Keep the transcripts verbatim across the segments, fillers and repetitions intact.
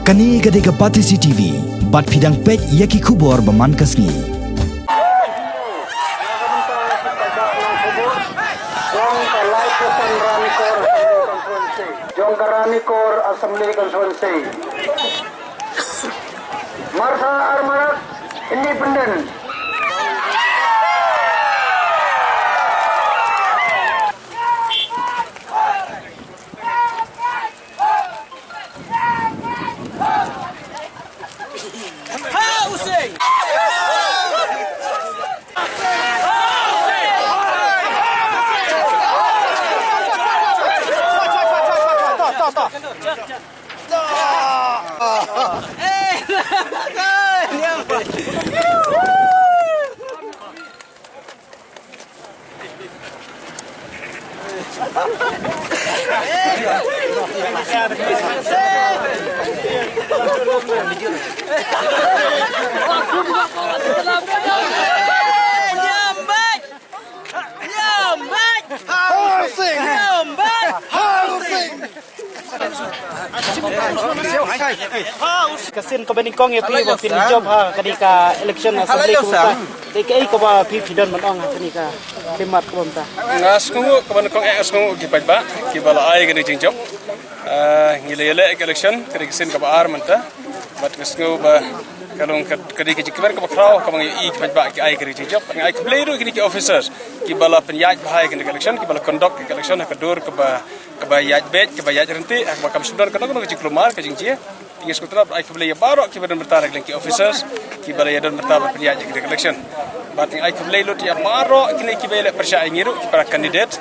Kane ka dei ka Batesi T V, bad phi dang peit ïa ki khubor ba man ka sngi. Jong ka Ranikor Assembly Constituency. Marsa Armarak Independent. Ka sien kaba nyngkong ïa phi ba phin jop ha kane ka election assembly kumta. Te kaei kaba phi phi don ban ong ha kane ka khlieh mat kumta? Nga sngew kaba nyngkong eh nga sngew ki paidbah kiba la ai kane ka jingjop. Ah, ngi la ïaleh ka election, kane ka sien kaba ar mynta. Bad nga sngew ba ka long ka, ka dei ka jingkmen kaba khraw kaba ngi ïohi ki paidbah ki ai kane ka jingjop. Nga ai khublei ruh ïa kine ki officers kiba la pynïaid bha ïa kane ka election, kiba la conduct ïa ka election ha ka dur kaba, kaba ïaid beit, kaba ïaid ryntih, ha kaba kam shym don kano kano ka jingkulmar, ka jingjia. Te nga sngewtynnat ai khublei ïa baroh kiba don bynta na ka liang ki officers kiba la ïadon bynta ban pynïaid ïa kane ka election. Bad nga ai khublei lut ïa baroh kine kiba ïaleh pyrshah ïa ngi ruh, ki para candidate.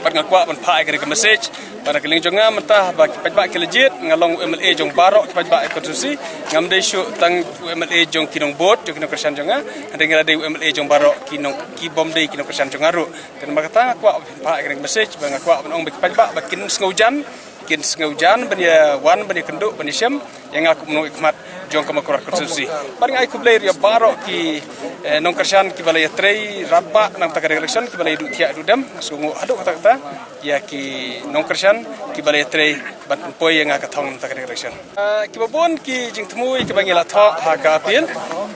Bad nga kwah ban phah ïa kane ka message ba na ka liang jong nga mynta ba ki paidbah ki la jied, nga long u M L A jong baroh ki paidbah ïa ka constituency. Ngam dei shuh tang u M L A jong ki nongbud, jong ki nongkyrshan jong nga, hynrei nga la dei u M L A jong baroh ki nong, ki bym dei ki nongkyrshan jong nga ruh. Te namar kata nga kwah ban phah ïa kane ka message ba nga kwah ban ong ba ki paidbah ba kin sngewjan, kin sngewjan ban ïa wan, ban ïa kynduh, ban ïa shem ïa nga kum u nongmihkhmat jong ka Mawkyrwat constituency. Bad nga ai khublei ruh ïa baroh ki, eh, nongkyrshan kiba la ïatrei radbah na ka bynta kane ka election, kiba la ïaduh thiah ïaduh dem. Nga sngewnguh haduh katta katta ïa ki nongkyrshan kiba la ïatrei ban pynpoi ïa nga ka thong na ka bynta kane ka election. Ah, kiba bun ki jingthmu ïa kiba ngi la thoh ha ka appeal.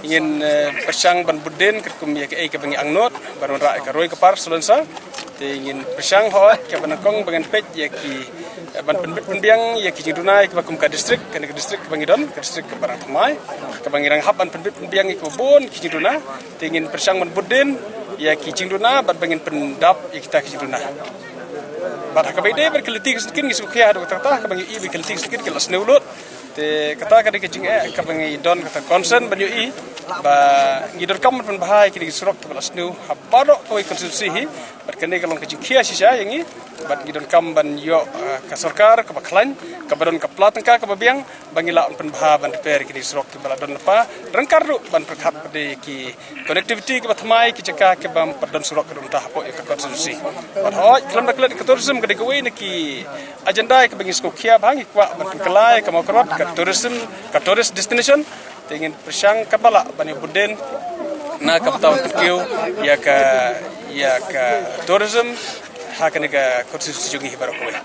Ngin, eh, pyrshang ban bud dien katkum ïa kaei kaba ngi angnud ban wanrah ïa ka roi ka par salonsa. Te ngin pyrshang hooid kaba nyngkong ba ngin peit ïa ki, eh, ban pynbit pynbiang ïa ki jingduna ïa kiba kum ka district, kane ka district kaba ngi don, ka district kaba dang thymmai, kaba ngi dang hap ban pynbit pynbiang ïa kiba bun ki jingduna. Te ngin pyrshang ban bud dien ïa ki jingduna bad ba ngin pyndap ïa kita ki jingduna. Bad ha kaba ïadei bad ka lynti ka syngkien ngi sngewkhia haduh katta katta, ha kaba ngi ïohi ba ka lynti ka syngkien ka la sniew lut. Te kata ka dei ka jingeh kaba ngi don kata concern ban ïohi ba ngi donkam ban pynbha ïa kine ki surok kiba la sniew ha baroh kawei ka constituency hi. Bad kane ka long ka jingkhia shisha ïa ngi. Bad ngi donkam ban ïoh, ah, ka sorkar kaba khlaiñ, kaba don ka pla tyngka kaba biang, ba ngi lah ban pynbha ban repair ïa kine ki surok kiba la don lypa, ryngkat ruh ban pyrkhat pat ïa ki connectivity kiba thymmai, ki jaka kiba ym pat don surok ka dum ta hapoh ïa ka constituency. Bad hooid, khlem da klet ka tourism ka dei kawei na ki agenda ïa kaba ngi sngewkhia bha, ngi kwah ban pynkylla ïa ka Mawkyrwat ka tourism, ka tourist destination. Te ngin pyrshang katba lah ban ïa bud dien na ka bynta ban pynkiew ïa ka, ïa ka tourism ha kane ka constituency jong ngi hi baroh kawei.